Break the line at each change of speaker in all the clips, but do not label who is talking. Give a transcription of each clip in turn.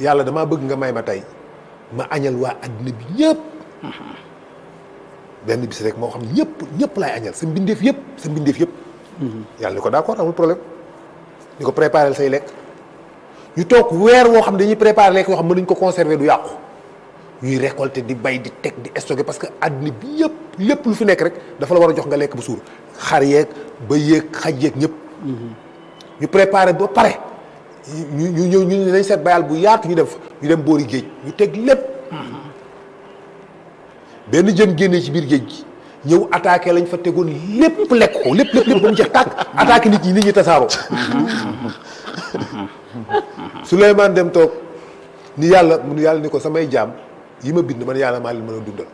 yàlla damaa bëgg nga may ma tey ma añal waa addina bi ñëpp benn bis rek moo xam ne ñëpp laay añal sa mbindeef yëpp yàlla ni ko d'accord amul problème ni ko préparer say lekk ñu toog weer woo xam ne dañuy préparer lekk yoo xam ne mën nañu ko conserver du yàqu ñuy récolter di bay di teg di stocker parce que addina bi lépp lu fi nekk rek dafa la war a jox nga lekk bu suur xar yeeg bëy yeeg xaj yeeg ñëpp ñu préparer ba pare ñu ñëw ñu nañ seet bayal bu yaatu ñu dem boori géej ñu teg lépp benn jën génnee ci biir géej gi ñëw attaqué lañ fa tegoon lépp lekk ko lépp ba mu jeex tàkk attaqué nit ñi tasaaroo Souleymane dem toog ni yàlla ni ko samay jaam yi ma bind man yàlla maa leen mën a dundal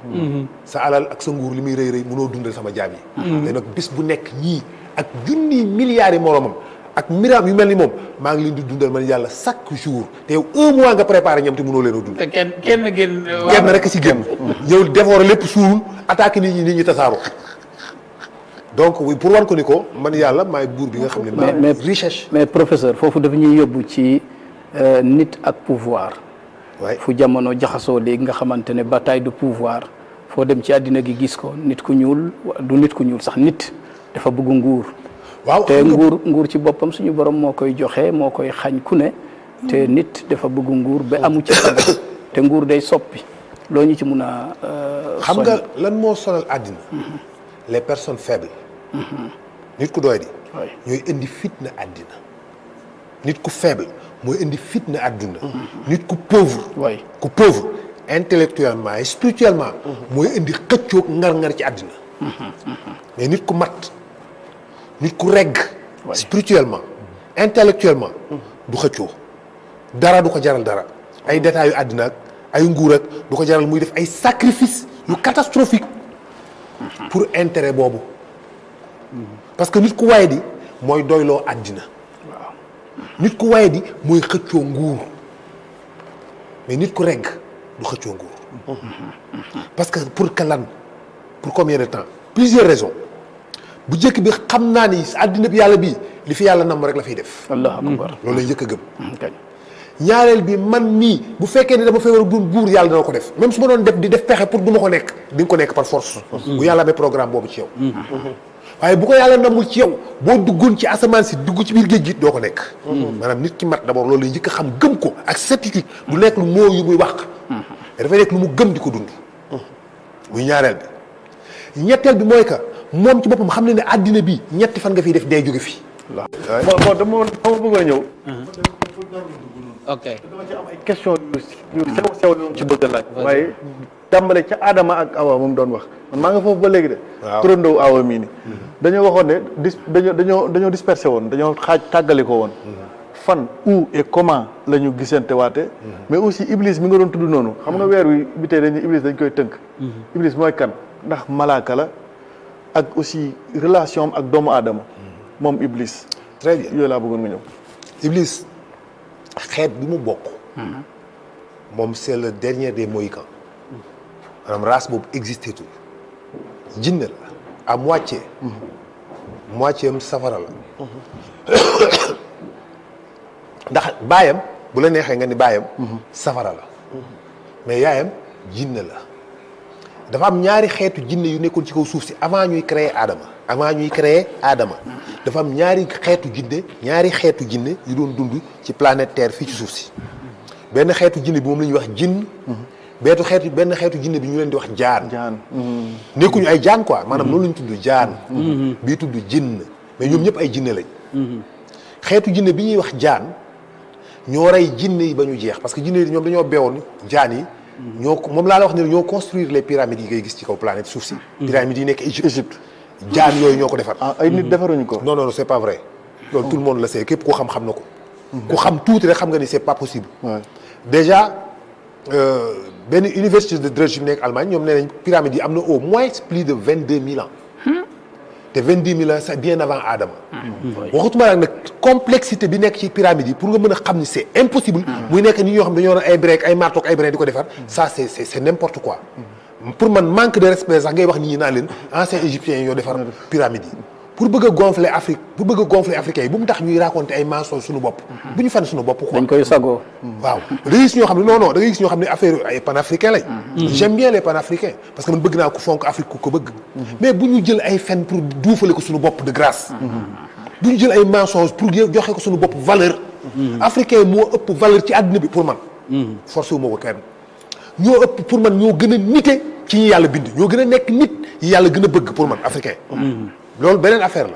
sa alal ak sa nguur li muy rëy mënoo dundal sama jaam yi te nag bis bu nekk ñii ak junniy milliards yi moromam ak miraam yu mel ni moom maa ngi leen di dundal man yàlla chaque jour te yow 1 mois nga préparé ñam te mënoo leen a dundal.
te kenn
rek ci génn. ñëw dévorer lépp suul attaqué nit ñi tasaaroo donc pour wan ko ni ko man yàlla maay buur bi nga xam ne.
mais
richesse.
mais professeur foofu dafa ñuy yóbbu ci nit ak pouvoir.
waay
fu jamono jaxasoo léegi nga xamante ne bataille de pouvoir foo dem ci àddina gi gis ko nit ku ñuul du nit ku ñuul sax nit dafa bëgg nguur.
waaw
te nguur ci boppam suñu borom moo koy joxe moo koy xañ ku ne te nit dafa bëgg nguur ba amu ci te nguur day soppi loo ñu ci mun a
xam nga lan moo sonal àddina les personnes faibles nit ku doy di ñooy indi fitna àddina nit ku faible mooy indi fitna àdduna nit ku pauvre ku pauvre intellectuellement et spirituellement mooy indi xëccoog ngar-ngar ci àddina mais nit ku mat nit ku regg spirituellement intellectuellement du xëccoo dara du ko jaral dara ay détails yu àddina ak ay nguur ak du ko jaral muy def ay sacrifice yu catastrophique pour intérêt boobu parce que nit ku waye di mooy doyloo àddina nit ku waye di mooy xëccoo nguur mais nit ku regg du xëccoo nguur parce que pour combien de temps plusieurs raisons bu njëkk bi xam naa ni àddina bi yàlla bii li fi yàlla namm rek la fiy def.
allahu akbar
loolu lay njëkk a gëm. ñaareel bi man mii bu fekkee ne dama fay war a doon buur yàlla dana ko def même su ma doon def di def pexe pour du ma ko nekk di nga ko nekk par force. bu yàlla amee programme boobu ci yow. waaye bu ko yàlla nammul ci yow boo duggoon ci asamaan si dugg ci biir géej gi doo ko nekk. maanaam nit ki mat d'abord loolu lay njëkk a xam gëm ko ak certitude du nekk lu moo yu muy wax. dafay nekk lu mu gëm di ko dund. muy ñaareel bi ñetteel bi mooy que moom ci boppam xam ne ne àddina bi ñetti fan nga fiy def dee jóge fi.
waaw dama bëgg a ñëw.
ok
dama ci am ay question yu sew yoon ci bëgg a laaj. waaye tàmbale ca Adama ak Awa moom doon wax man maa nga foofu ba léegi de.
waaw
turandoo Awa mii ni dañoo waxoon ne dañoo dispersé woon dañoo tàggali ko woon. fan où et comment la ñu gisante waate mais aussi Iblis mi nga doon tudd noonu. xam nga weer wi bi tey dañuy Iblis dañ koy tënk. Iblis mooy kan ndax malaaka la. ak aussi relation ak doomu aadama moom Iblis.
très bien
yooyu laa bëggoon nga ñëw.
Iblis xeet bi mu bokk. moom c'est le dernier des Mohicans. maanaam race boobu existé tout. jinne la à moitié. moitié am safara la. ndax baayam bu la neexee nga ni baayam. safara la. mais yaayam jinne la. dafa am ñaari xeetu jinne yu nekkoon ci kaw suuf si avant ñuy créer Adama dafa am ñaari xeetu jinne yu doon dund ci planète Terre fii ci suuf si benn xeetu jinne bi moom la ñuy wax jinn benn xeetu jinne bi ñu leen di wax jaan nekkuñu ay jaan quoi maanaam noonu la ñu tudd jaan bii tudd jinn mais ñoom ñëpp ay jinne lañ xeetu jinne bi ñuy wax jaan ñoo rey jinne yi ba ñu jeex parce que jinne yi ñoom dañoo beewoon jaan yi moom laa la wax ne ñoo construire les pyramides yi ngay gis ci kaw planète suuf si. pyramides yi nekk Égypte. jaan yooyu ñoo ko defar.
ay nit defaruñu ko.
non c'est pas vrai. loolu tout le monde le sait képp ku xam na ko. ku xam tuuti rek xam nga ni c'est pas possible. déjà benn université de Dresde bi nekk Allemagne ñoom nee nañ pyramides yi am na au moins plus de 22 000 ans. te 22 000 ans c'est bien avant Adama. waxutuma nag complexité bi nekk ci pyramide yi pour nga mën a xam ni c'est impossible. muy nekk ni ñoo xam dañoo ay briques ay marteau ay brin di ko defar. ça c'est n'importe quoi. pour man manque de respect sax ngay wax nit ñi naan leen anciens égyptiens yi ñoo defar pyramide yi. pour bëgg a gonfler Afrique pour bëgg a gonfler africains yi bu mu tax ñuy raconter ay mensonges suñu bopp. bu ñu fen suñu bopp quoi.
dañ koy sagoo.
waaw da ngay gis ñoo xam ne non da ngay gis ñoo xam ne affaire ay panafricains lañ. j'aime bien les panafricains parce que man bëgg naa ko fonk Afrique ku ko bëgg. mais bu ñu jël ay fen pour duufale ko suñu bopp de grâce. bu ñu jël ay mensonges pour joxe ko suñu bopp valeur. africain moo ëpp valeur ci àdduna bi pour man. forcé wu ma ko kenn. ñoo ëpp pour man ñoo gën a nite ci ñi yàlla bind ñoo gën a nekk nit yi yàlla gën a bëgg pour man africain. loolu beneen affaire la.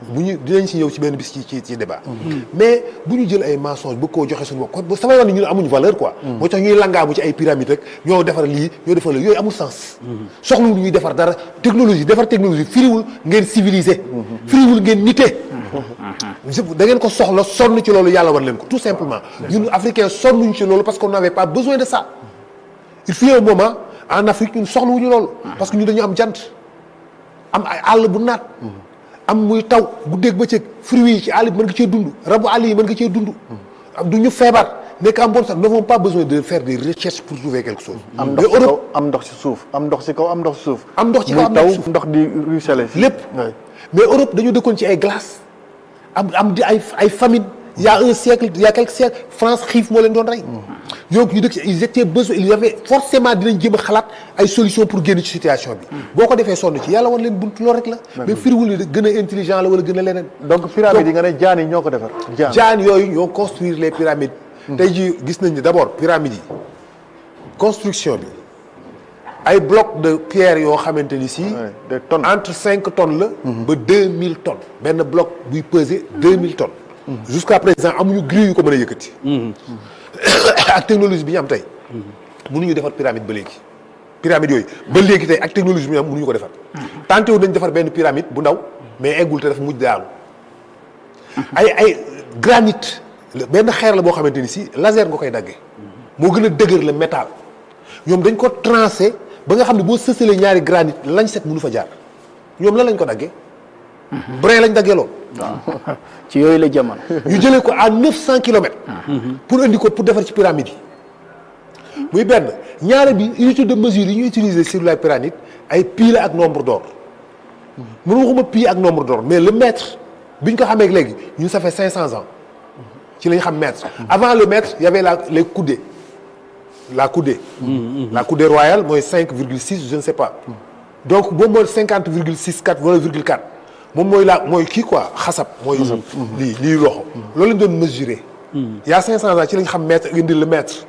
bu ñu dinañ si ñëw ci benn bis ci débat. mais bu ñu jël ay mensonges bëgg koo joxe suñu bopp kon samay wax ne ñun amuñu valeur quoi. moo tax ñuy langaamu ci ay pyramides rek ñoo defar lii ñoo defar lii yooyu amul sens. soxlawul ñuy defar dara defar technologie firiwul ngeen civilisé. firiwul ngeen nite. da ngeen ko soxla sonn ci loolu yàlla war leen ko tout simplement. ñun africains sonnuñu ci loolu parce qu'on n'avait pas besoin de ça. il fut un moment en Afrique ñun soxlawuñu loolu. parce que ñun dañu am jant am ay àll bu naat. am muy taw guddeeg bëccëg fruits yi ci àll bi mën nga cee dund rabu àll yi mën nga cee dund. du ñu feebar nekk en bonne santé nous n'avons pas besoin de faire des recherches pour trouver quelque chose.
am ndox ci kaw am ndox ci suuf am ndox ci kaw am ndox ci suuf.
am ndox ci kaw am ndox ci suuf
muy taw ndox di ruisseler.
lépp mais Europe dañoo dëkkoon ci ay glace am di ay famine. il y a un siècle il y a quelques siècles France xiif moo leen doon rey. donc ñu dëkk ci ils étaient besoin il y avait forcément dinañ jéem a xalaat ay solutions pour génn ci situation bi. boo ko defee sonn ci yàlla wan leen buntu loolu rek la. mais firiwul gën a intelligent la wala gën a leneen.
donc pyramides yi nga ne jaan yi ñoo ko defar.
jaan yooyu ñoo construire les pyramides. tey jii gis nañ ne d'abord pyramides yi construction bi ay blocs de pierre yoo xamante ni si.
des tonnes
entre 5 tonnes la. ba 2000 tonnes. benn bloc buy peser 2000 tonnes. jusqu'à présent amuñu grille yu ko mën a yëkkati. ak technologie bi ñu am tey. mënuñu defar pyramide ba léegi. pyramide yooyu ba léegi tey ak technologie bi ñu am mënuñu ko defar. tenté wu dañ defar benn pyramide bu ndaw mais eggul te dafa mujj daanu. ay granit benn xeer la boo xamante ni si laser nga koy daggee. moo gën a dëgër le métal. ñoom dañ ko trancé ba nga xam ne boo sësalee ñaari granit lañ set mënu fa jaar ñoom lan lañ ko daggee. brin lañ daggee lool.
waaw ci yooyu la jamono.
ñu jëlee ko à 900 kilomètres. pour indi ko pour defar ci pyramide yi. muy benn ñaare bi unité de mesure yi ñu utiliser sur la pyramide ay pi la ak nombre d'or. mënu waxuma pi ak nombre d'or mais le mètre bi ñu ko xamee léegi ñun ça fait 500 ans ci la ñu xam mètre. avant le mètre y avait les coudées. la coudée. la coudée royale mooy 5,6 je ne sais pas. donc boobu mooy 50,6 4 wala virgule 4. moom mooy kii quoi xasab. mooy lii loxo. loolu lañ doon mesurer. il y a 500 ans ci lañ xam mètre indi le mètre.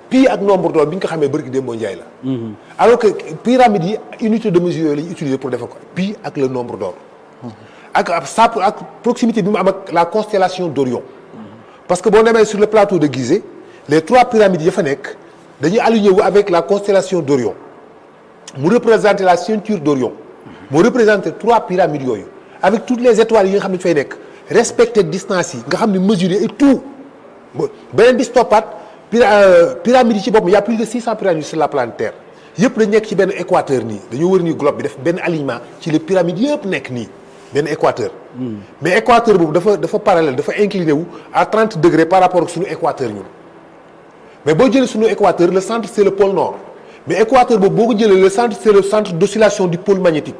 pi ak nombre d'or bi ñu ko xamee bërki démboo njaay la. alors que pyramide yi unité de mesure yooyu la ñu utiliser pour defar ko pi ak le nombre d'or. ak proximité bi mu am ak la constellation d'Orion. parce que boo demee sur le plateau de Gizeh les 3 pyramides ya fa nekk dañuy aligné wu avec la constellation d'Orion mu représenter la ceinture d'Orion. moo représenté 3 pyramides yooyu avec toutes les étoiles yi nga xam ne fay nekk respecter distance yi nga xam ne mesurer et tout beneen bis toppaat pyramides yi ci boppam y a plus de 600 pyramides sur la planète Terre yëpp dañ nekk ci benn équateur nii dañoo wër nii globe bi def benn alignement ci les pyramides yëpp nekk nii benn équateur. mais équateur boobu dafa parallèle dafa incliné wu à 30 degrés par rapport ak suñu équateur ñun mais boo jëlee suñu équateur le centre c'est le pôle nord mais équateur boobu boo ko jëlee le centre c'est le centre d'oscillation du pôle magnétique.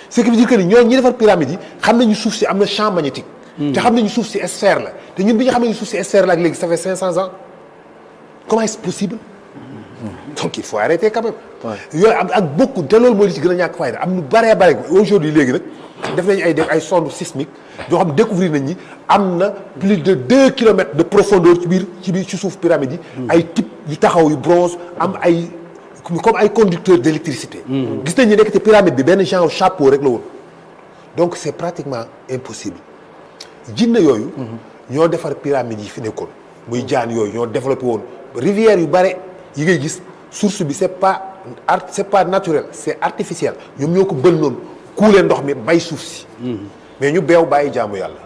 ce qui veut dire que ni ñooñu ñi defar pyramide yi xam nañu suuf si am na champ magnétique. te xam nañu suuf si sphère la te ñun bi ñu xamee ni suuf si sphère la ak léegi ça fait 500 ans comment est-ce possible. donc il faut arrêter quand même. yooyu am ak beaucoup te loolu mooy li ci gën a ñàkk fayda am lu baree bare aujourd'hui léegi nag def nañu ay sonde sismique yoo xam découvrir nañ ni am na plus de 2 kilomètres de profondeur ci suuf pyramide yi. ay type yu taxaw yu bronze am ay. comme ay conducteurs d'électricité. gis nañ ni nekk te pyramide bi benn genre chapeau rek la woon. donc c'est pratiquement impossible. jinne yooyu. ñoo defar pyramide yi fi nekkoon. muy jaan yooyu ñoo développé woon rivière yu bare yi ngay gis source bi c'est pas naturel c'est artificiel ñoom ñoo ko bël noonu kuulee ndox mi bay suuf si. mais ñu beew bàyyi jaamu yàlla.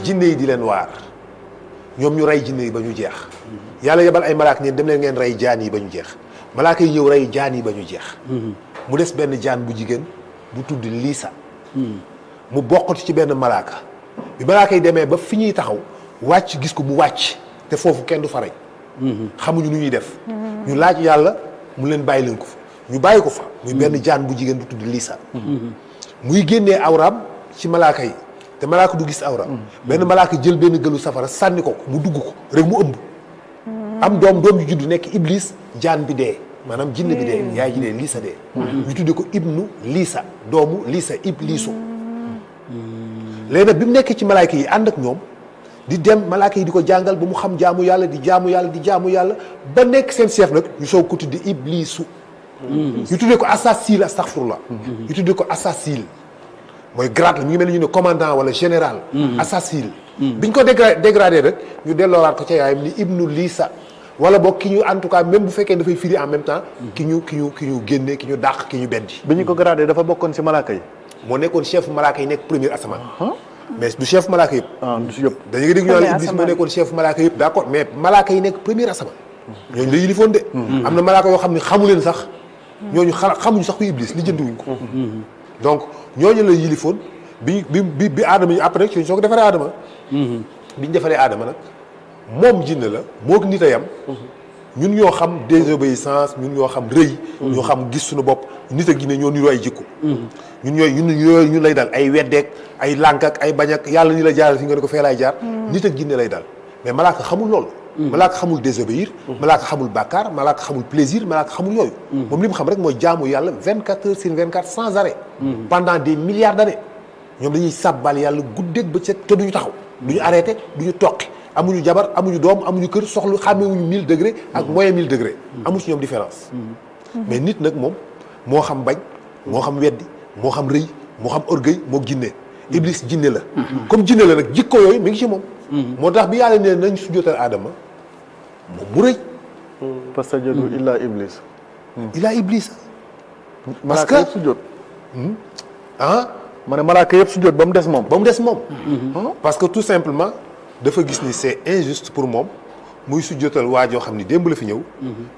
jinne yi di leen waar ñoom ñu rey jinne yi ba ñu jeex. yàlla yebal ay malaak neen dem leen ngeen rey jaan yi ba ñu jeex. malaaka yi ñëw rey jaan yi ba ñu jeex. mu des benn jaan bu jigéen bu tudd Liisa. mu bokkati ci benn malaaka bi malaaka yi demee ba fi ñuy taxaw wàcc gis ko mu wàcc te foofu kenn du fa rey. xamuñu nu ñuy def. ñu laaj yàlla mu leen bàyyi leen ko fa ñu bàyyi ko fa. muy benn jaan bu jigéen bu tudd Liisa. muy génnee awraam ci malaaka yi te malaaka du gis awra benn malaaka jël benn gëlu safara sànni ko mu dugg ko rek mu ëmb am doom ju juddu nekk iblis jaan bi dee maanaam jinne bi dee yaay ji dee liisa dee ñu tuddee ko ibnu liisa doomu liisa iblisu léegi nag bi mu nekkee ci malaaka yi ànd ak ñoom di dem malaaka yi di ko jàngal ba mu xam jaamu yàlla di jaamu yàlla ba nekk seen chef nag ñu soog ko tuddi iblisu ñu tuddee ko assasil astaghfirullah ñu tuddee ko assasil mooy grade la mi ngi mel ni ñu ne commandant wala général assasil biñ ko dégradé rek ñu delloowaat ko ca yaayam ni ibnu liisa wala boog ki ñu en tout cas même bu fekkee dafay firi en même temps ki ñu génne ki ñu dàq ki ñu beddi
bi ñu ko gradé dafa bokkoon ci malaaka yi
moo nekkoon chef malaaka yi nekk premier asamaan mais du chef malaaka yëpp
du si yëpp
dañu ngi dégg ñu naan iblis moo nekkoon chef malaaka yëpp d'accord mais malaaka yi nekk premier asamaan ñooñu la yilifoon de am na malaaka yoo xam ne xamu leen sax ñooñu xamuñu sax ku iblis li jëntuwuñ ko donc ñooñu la yilifoon bi aadama yi après ci soo ko defaree aadama bi ñu defaree aadama nag moom jinne la moo nit a yam ñun ñoo xam désobéissance ñun ñoo xam rëy ñoo xam gis suñu bopp nit ak jinne ñoo niroo ay jikko ñun lay dal ay weddeek ay lànk ak ay bañ ak yàlla ni la jaaral fi nga ne ko fee laay jaar nit ak jinne lay dal mais malaaka xamul loolu malaaka xamul désobéir malaaka xamul bàkkaar malaaka xamul plaisir malaaka xamul yooyu moom li mu xam rek mooy jaamu yàlla 24 heures sur 24 sans arrêt pendant des milliards d'années ñoom dañuy sàbbal yàlla guddeeg bëccëg te duñu taxaw duñu arrêté duñu toqi amuñu jabar amuñu doom amuñu kër soxlu xàmmewuñu 1000 degré ak moyen 1000 degré amu ci ñoom différence mais nit nag moom moo xam bañ moo xam weddi moo xam rëy moo xam orgueil moo jinne iblis jinne la comme jinne la nag jikko yooyu mi ngi ci moom moo tax bi yàlla ne nañ sujjóotal aadama moom mu rëy
fastajadu illa iblis
illa iblis parce
malaaka yëpp
que
sujjóot
ma
ne malaaka yëpp sujjóot ba mu des moom
parce que tout simplement dafa gis ni c'est injuste pour moom muy sujjóotal waa joo xam ni démb la fi ñëw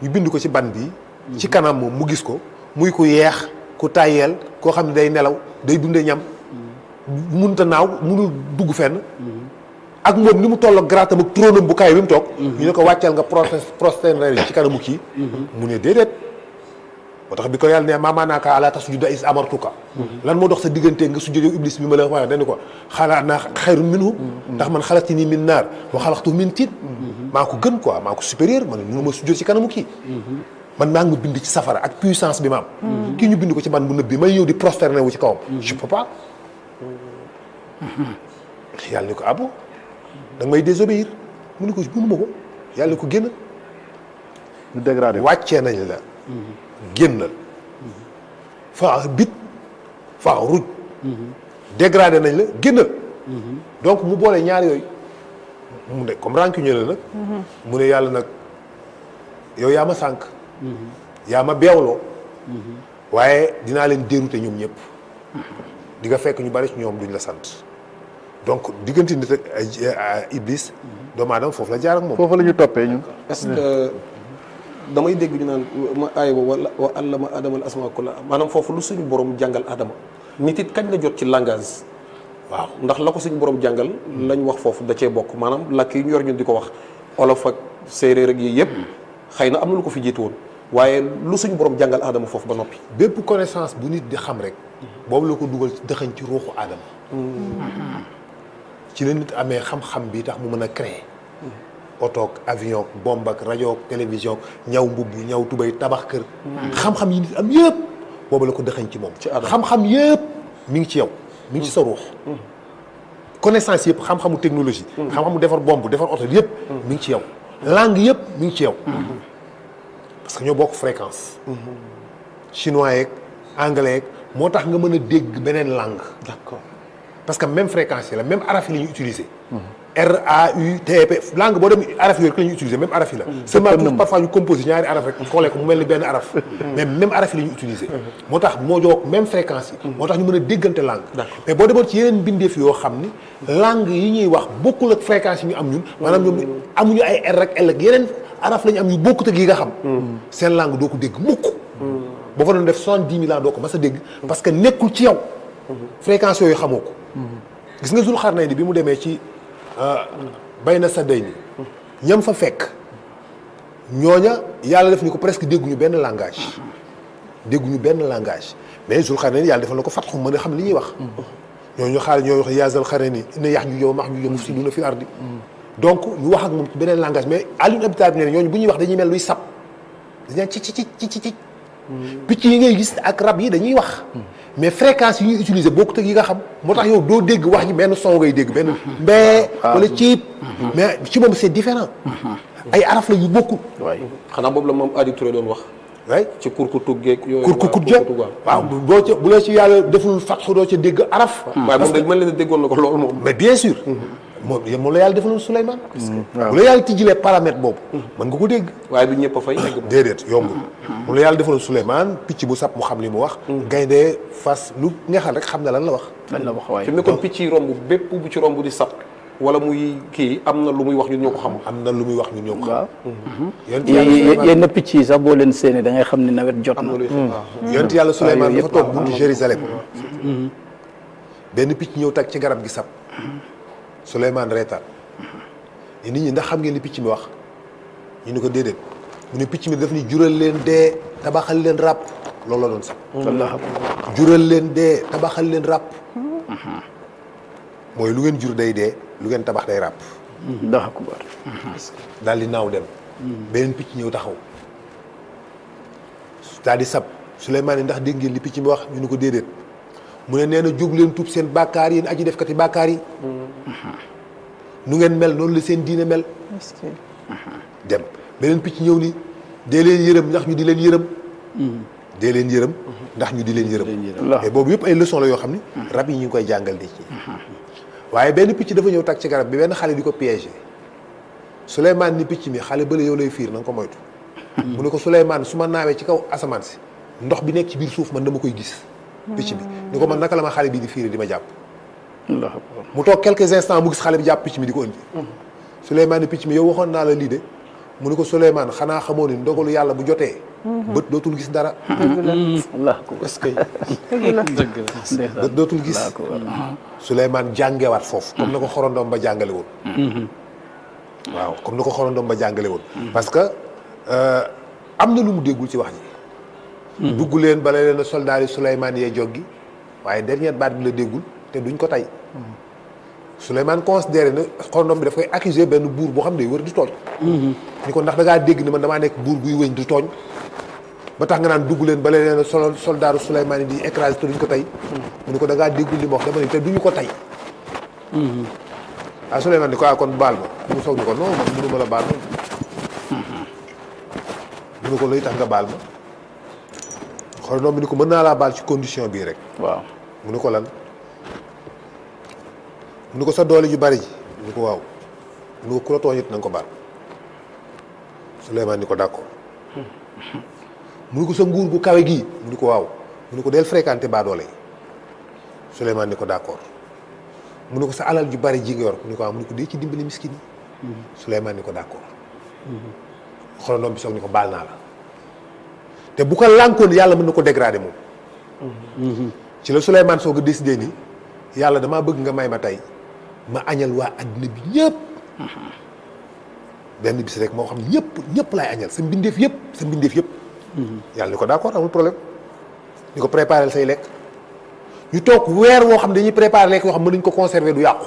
ñu bind ko ci ban bi ci kanam moom mu gis ko muy ku yeex ku tàyyeel koo xam ne day nelaw day dunde ñam munta naaw munul dugg fenn ak moom ni mu toll gratam ak tróonam bu kaay bi mu toog ñu ne ko wàcceel nga prosterner ci kanamu kii mu ne déedéet moo tax bi ko yàlla ne maamaanaaka ala tasjuda is amartuka lan moo dox sa diggante nga sujjóot yow iblis bi ma la waaye dañu ko xalaat naa xayrun minhu ndax man xalaqtanii min naar wa xalaqtahu min tiin maa ko gën quoi maa ko supérieur man mënu ma sujjóot ci kanamu kii man maa ngi ma bind ci safara ak puissance bi ma am kii ñu bind ko ci ban bu nëb bi may ñëw di prosterné wu ci kawam je peux pas yàlla ni ko abo da nga may désobéir mu ni ko mënuma ko yàlla ni ko génn
ñu dégradé
wàccee nañ la génnal faa bit faa ruj dégradé nañ la génnal donc mu boole ñaar yooyu mu ne comme rancunier la nag mu ne yàlla nag yow yaa ma sànq yaa ma beewloo waaye dinaa leen dérouter ñoom ñëpp di nga fekk ñu bari ci ñoom duñ la sant donc diggante nit ak iblis doomu aadama foofu la jaar ak moom
foofu la ñu toppee ñun
est-ce que damay dégg ñu naan ma aay wa allama adama al asmaa kulla maanaam foofu lu suñu borom jàngal adama nit it kañ la jot ci langage waaw ndax la ko suñu borom jàngal lañ wax foofu da cee bokk maanaam làkk yi ñu yor ñun di ko wax olof ak séeréer ak yii yëpp xëy na am na lu ko fi jiitu woon waaye lu suñu borom jàngal adama foofu ba noppi
bépp connaissance bu nit di xam rek boobu la ko dugal dëxañ ci ruuxu aadama ci la nit amee xam-xam bi tax mu mën a créer oto ak avion bombe ak rajo ak télévision ñaw mbubb ñaw tubay tabax kër xam-xam yi nit am yëpp boobu la ko dëxañ ci moom xam-xam yëpp mi ngi ci yow mi ngi ci sa ruux connaissance yëpp xam-xamu technologie xam-xamu defar bombe defar oto yëpp mi ngi ci yow langue yëpp mi ngi ci yow parce que ñoo bokk fréquence chinois yeeg anglais yeeg moo tax nga mën a dégg beneen langue
d'accord
parce que même fréquence yi la même araf yi la ñuy utiliser RAUTP langue boo dem araf yooyu rek la ñuy utiliser même araf yi la seulement pour parfois ñu composer ñaari araf rek xoolee ko mu mel ni benn araf mais même araf yi la ñuy utiliser moo tax moo jox même fréquence yi moo tax ñu mën a déggante langue mais boo demoon ci yeneen mbindeef yoo xam ni langue yi ñuy wax bokkul ak fréquence yi ñu am ñun maanaam ñoom amuñu ay R ak L ak yeneen araf la ñu am yu bokkut ak yi nga xam seen langue doo ko dégg mukk boo fa doon def 70 000 ans doo ko mas a dégg parce que nekkul ci yow fréquence yooyu xamoo ko gis nga Zul Xarnayni bi mu demee ci Bayna Sadayni ñam fa fekk ñooña yàlla def ni ko presque dégguñu benn langage mais Zul Xarnayni yàlla defal na ko fatxu mën a xam li ñuy wax ñooñu xaar ñooy wax yaazal xarani inna ya'juuja wa ma'juuja mufsiduuna fil ardi donc ñu wax ak moom ci beneen langage mais Alioune Habib ne ñooñu bu ñuy wax dañuy mel luy sab dañuy ci picc yi ngay gis ak rab yi dañuy wax mais fréquence yi ñuy utiliser bokkut ak yi nga xam moo tax yow doo dégg wax ji benn son ngay dégg benn mbee wala ciib mais ci moom c'est différent ay araf la yu bokkul
xanaa boobu la moom Adi Touré doon wax
waay
ci kurkutug geeg yooyu
kurkukut ja waaw boo ca bu la ci yàlla deful fatxu doo ca dégg araf
waaye moom dañ mën leen a déggoon na ko loolu moom
mais bien sûr moom la yàlla defaloon Souleymane bu la yàlla tijjilee paramètre boobu mën nga ko dégg
waaye du ñëpp a fay egg moom
déedéet yombul moom la yàlla defaloon Souleymane picc bu sab mu xam li mu wax gaynde fas lu ngexal rek xam na lan la wax
lan la wax waaye
fi mu ne kon picc yi romb bépp bu ci romb di sab wala muy kii am na lu muy wax ñun ñoo ko xam
am na lu muy wax ñun ñoo ko xam
waaw yenn picc yi sax boo leen séenee da ngay xam ne nawet jot na
yonent yàlla Souleymane dafa toog buntu Jérusalem benn picc ñëw tag ci garab gi sab Souleymane reetaan nit ñi ndax xam ngeen li picc mi wax ñu ni ko déedéet mu ne picc mi daf ni jural leen dee tabaxal leen ràpp loolu la doon sab jural leen dee tabaxal leen ràpp mooy lu ngeen jur day dee lu ngeen tabax day ràpp
ndax akubar
daal di naaw dem beneen picc ñëw taxaw daal di sab Souleymane ndax dégg ngeen li picc mi wax ñu ni ko déedéet mu ne nee na jóg leen tuub seen bàkkaar yéen aji defkati bàkkaar yi nu ngeen mel noonu la seen diine mel dem beneen picc ñëw ni dee leen yërëm ndax ñu di leen yërëm dee leen yërëm ndax ñu di leen yërëm mais boobu yëpp ay leçon la yoo xam ni rab yi ñu ngi koy jàngal di ci waaye benn picc dafa ñëw tag ci garab bi benn xale di ko piégé Souleymane ni picc mi xale bële yow lay fiir na nga ko moytu mu ne ko Souleymane su ma naawee ci kaw asamaan si ndox bi nekk ci biir suuf man dama koy gis picc bi ni ko man naka la ma xale bi di fiir di ma jàpp mu toog quelques instants mu gis xale bi jàpp picc mi di ko indi Souleymane ni picc mi yow waxoon naa la lii de mu ne ko Souleymane xanaa xamoo ni ndogalu yàlla bu jotee bët dootul gis dara
est-ce que
bët dootul gis Souleymane jàngewaat foofu comme na ko xorondoom ba jàngale woon waaw comme na ko xorondoom ba jàngale woon parce que am na lu mu déggul ci wax ji dugg leen bala leen a soldat yi Souleymane yee joggi waaye dernière baat bi la déggul te duñ ko tey Souleymane considéré na xorondom bi daf koy accuser benn buur boo xam ne day wër di tooñ ni ko ndax da ngaa dégg ni man damaa nekk buur buy wëñ di tooñ ba tax nga naan dugg leen bala leen a soldaaru Souleymane yi di écraser te duñ ko tey mu ni ko da ngaa déggul li ma wax dama ne te duñu ko tey ah Souleymane ni ko kon baal ma mu soog ni ko non man mënu ma la baal ma mu ni ko luy tax nga baal ma xorondom bi ni ko mën naa laa baal ci condition bii rek
waaw
mu ni ko lan mu ni ko sa doole ju bari ji mu ni ko waaw mu ni ko ku la tooñit na nga ko baal Souleymane ni ko d'accord mu ni ko sa nguur gu kawe gii mu ni ko waaw mu ni ko del fréquenté baa doole yi Souleymane ni ko d'accord mu ni ko sa alal ju bari ji nga yor mu ni ko waaw mu ni ko dee ci dimbali miskin yi Souleymane ni ko d'accord xorondom bi soog ni ko baal naa la te bu ko lànkoon yàlla mën na ko dégrader moom ci la Souleymane soog a décidé ni yàlla damaa bëgg nga may ma tey ma añal waa adduna bi ñëpp benn bis rek moo xam ne ñëpp laay añal sa mbindeef yëpp yàlla ni ko d'accord amul problème ni ko préparer say lekk ñu toog weer woo xam ne dañuy préparer lekk yoo xam ne mënuñ ko conserver du yàqu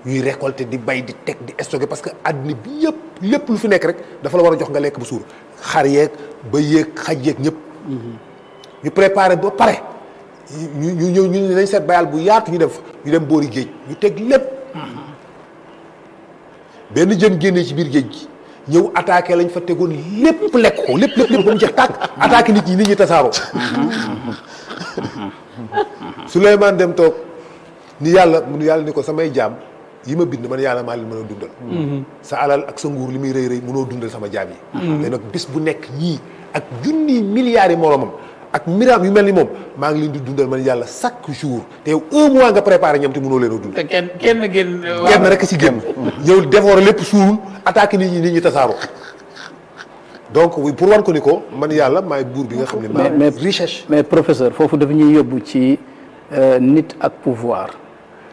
ñuy récolter di bay di teg di stocker parce que adduna bi yëpp lépp lu fi nekk rek dafa la war a jox nga lekk ba suur xar yeeg ba yeeg xaj yeeg ñëpp ñu préparer ba pare ñu ñëw ñu nañ seet bayal bu yaatu ñu dem boori géej ñu teg lépp benn jën génnee ci biir géej gi ñëw attaqué lañ fa tegoon lépp lekk ko lépp ba mu jeex tàkk attaqué nit ñi tasaaroo Souleymane dem toog ni yàlla ni ko samay jaam yi ma bind man yàlla maa leen mën a dundal sa alal ak sa nguur li muy rëy mënoo dundal sama jaam yi te nag bis bu nekk ñii ak junni milliards yi moromam ak miraam yu mel ni moom maa ngi leen di dundal man yàlla chaque jour te yow un mois nga préparé ñoom te mënoo leen a dund
te kenn
kenn rek si génn ñëw dévorer lépp suul attaqué nit ñi tasaaroo donc pour wan ko ni ko man yàlla maay buur bi nga xam ne maa richesse
mais professeur foofu dafa ñuy yóbbu ci nit ak pouvoir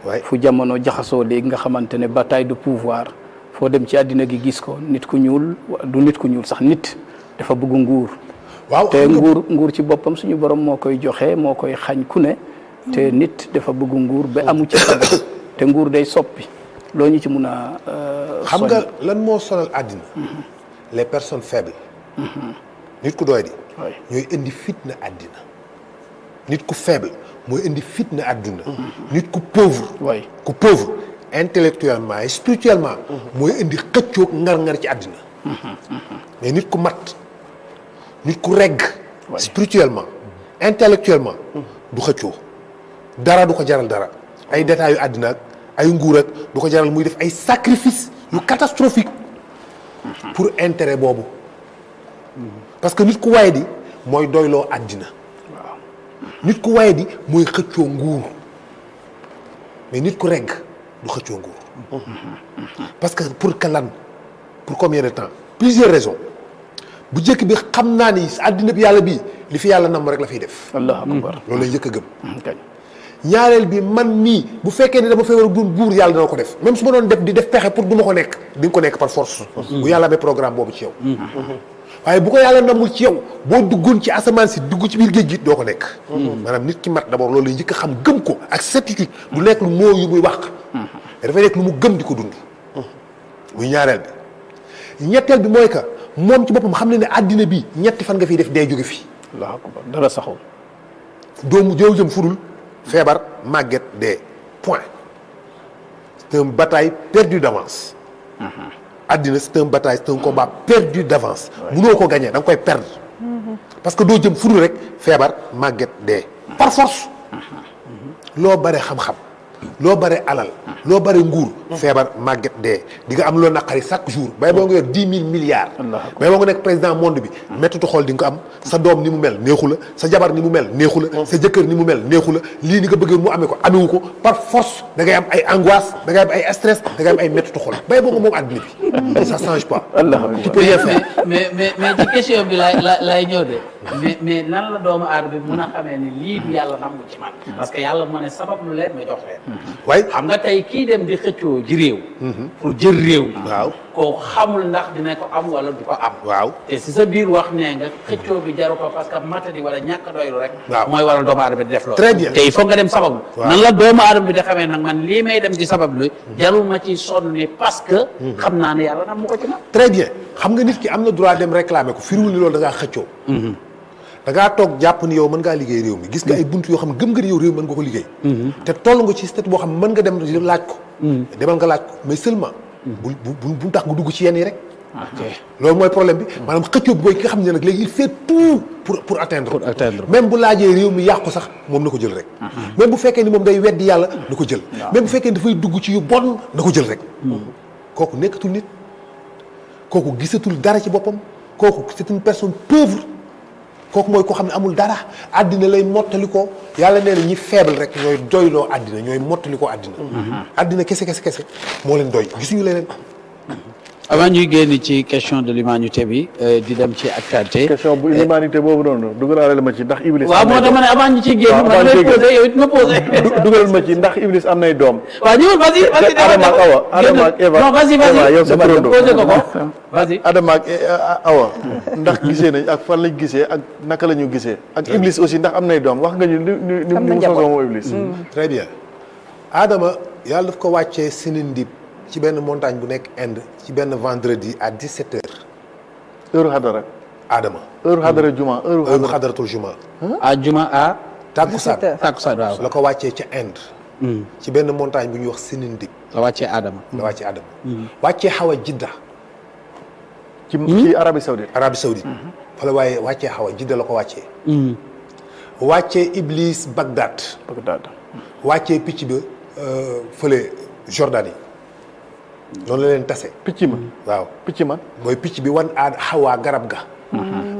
waay
fu jamono jaxasoo léegi nga xamante ne bataille de pouvoir foo dem ci àddina gi gis ko nit ku ñuul du nit ku ñuul sax nit dafa bëgg nguur
waaw
te nguur ci boppam suñu borom moo koy joxe moo koy xañ ku ne te nit dafa bëgg nguur ba amu ci sago te nguur day soppi loo ñu ci mun a
xam nga lan moo sonal àddina les personnes faibles nit ku doy di ñooy indi fitna àddina nit ku faible mooy indi fitna àdduna nit ku pauvre ku pauvre intellectuellement et spirituellement mooy indi xëccoog ngar-ngar ci àddina mais nit ku mat nit ku regg spirituellement intellectuellement du xëccoo dara du ko jaral dara ay détails yu àddina ak ay nguur ak du ko jaral muy def ay sacrifice yu catastrophique pour intérêt boobu parce que nit ku waye di mooy doyloo àddina nit ku waye di mooy xëccoo nguur mais nit ku regg du xëccoo nguur parce que pour que lan pour combien de temps plusieurs raisons bu njëkk bi xam naa ni àddina bi yàlla bii li fi yàlla namm rek la fiy def
allahu akbar
loolu lay njëkk a gëm ñaareel bi man mii bu fekkee ni dama fay war a doon buur yàlla dana ko def même su ma doon def di def pexe pour du ma ko nekk di nga ko nekk par force bu yàlla amee programme boobu ci yow waaye bu ko yàlla namul ci yow boo duggoon ci asamaan si dugg ci biir géej gi doo ko nekk maanaam nit ki mat d'abord loolu lay njëkk a xam gëm ko ak certitude du nekk lu moo yu muy wax dafay nekk lu mu gëm di ko dund muy ñaareel bi ñetteel bi mooy que moom ci boppam xam ne ne àddina bi ñetti fan nga fiy def dee jóge fi
allahu akbar dara saxul
doomu jëw jëm fudul feebar màgget dee point c'est une bataille perdue d'avance àddina c'est une bataille c'est un combat perdu d'avance munoo ko gagner da nga koy perdre parce que doo jëm fudul rek feebar màgget dee par force loo bare xam-xam loo bare alal loo bare nguur feebar màgget dee di nga am loo naqari chaque jour bay boo nga yor 10 000 milliards bay boo nga nekk président monde bi mettitu xool di nga ko am sa doom ni mu mel neexu la sa jabar ni mu mel neexu la sa jëkkër ni mu mel neexu la lii ni nga bëggee mu amee ko amewu ko par force da ngay am ay angoisse da ngay am ay stress da ngay am ay mettitu xool bay boo nga moom àddina bi ça change pas tu peux rien faire
mais ci question bi lay ñëw de mais nan la doomu aadama bi mun a xamee ni lii du yàlla nangu ci man parce que yàlla moo ne sabab lu leen ma jox leen
waaye
xam nga tey kii dem di xëccoo ji réew pour jël réew mi
waaw
koo xamul ndax dina ko am wala du ko am
waaw
te si sa biir wax nee nga xëccoo bi jaru ko parce que matadi wala ñàkk doylu rek
waaw
mooy waral doomu aadama bi di def loolu
très bien
te il faut nga dem sabablu
waaw
nan la doomu aadama bi di xamee nag man lii may dem di sabablu jarul ma ci sonn ni parce que xam naa ne yàlla nam mu ko ci man
très bien xam nga nit ki am na droit dem réclamer ko firiwul ni loolu da ngaa xëccoo da ngaa toog jàpp ni yow mën ngaa liggéey réew mi gis nga ay buntu yoo xam ne gëm nga ni yow réew mi mën nga ko liggéey te toll nga ci statut boo xam ne mën nga dem laaj ko demal nga laaj ko mais seulement bu tax nga dugg ci yenn yi rek loolu mooy problème bi maanaam xëccoo bi mooy ki nga xam ne nag léegi il fait tout pour atteindre même bu laajee réew mi yàqu sax moom na ko jël rek même bu fekkee ni moom day weddi yàlla na ko jël même bu fekkee ni dafay dugg ci yu bon na ko jël rek kooku nekkatul nit kooku gisatul dara ci boppam kooku c'est une personne pauvre kooku mooy koo xam ne amul dara àddina lay mottali ko yàlla nee na ñi faible rek ñooy doyloo àddina ñooy mottali ko àddina àddina kese moo leen doy gisuñu leneen
avant ñuy génn ci question de l'humanité bi di dem ci actualité.
question bu humanité boobu noonu dugalal ma ci ndax Iblis.
waaw moo tax ma ne avant ñu ciy génn. ma lay posé yow it nga posé.
dugalal ma ci ndax Iblis am nay doom.
waaw ñëwal vas-y
Adama ak Awa Adama ak Eva.
non vas-y
yow sa turando
posé ko ko vas-y.
Adama ak Awa ndax gisee nañ ak fan lañ gisee ak naka la ñu gisee ak Iblis aussi ndax am nay doom wax nga ñu ni mu sosoo moom Iblis.
très bien Adama yàlla daf ko wàccee Sinindib ci benn montagne bu nekk Inde ci benn vendredi à 17h.
heure xadara.
Adama.
heure xadara juma
heure xadaratul juma.
à juma à.
Takkusaan
Takkusaan waaw.
la ko wàccee ca Inde. ci benn montagne bu ñuy wax Sinindib.
la wàccee Adama.
la wàccee Adama. wàccee Hawa Jidda.
ci Arabie Saoudite.
Arabie Saoudite. fa la waaye wàccee Hawa Jidda la ko wàccee. wàccee Iblis Bagdad. wàccee picc ba fële Jordanie. noonu la leen tase.
picc ma
waaw
picc ma.
mooy picc bi wan xawaa garab ga.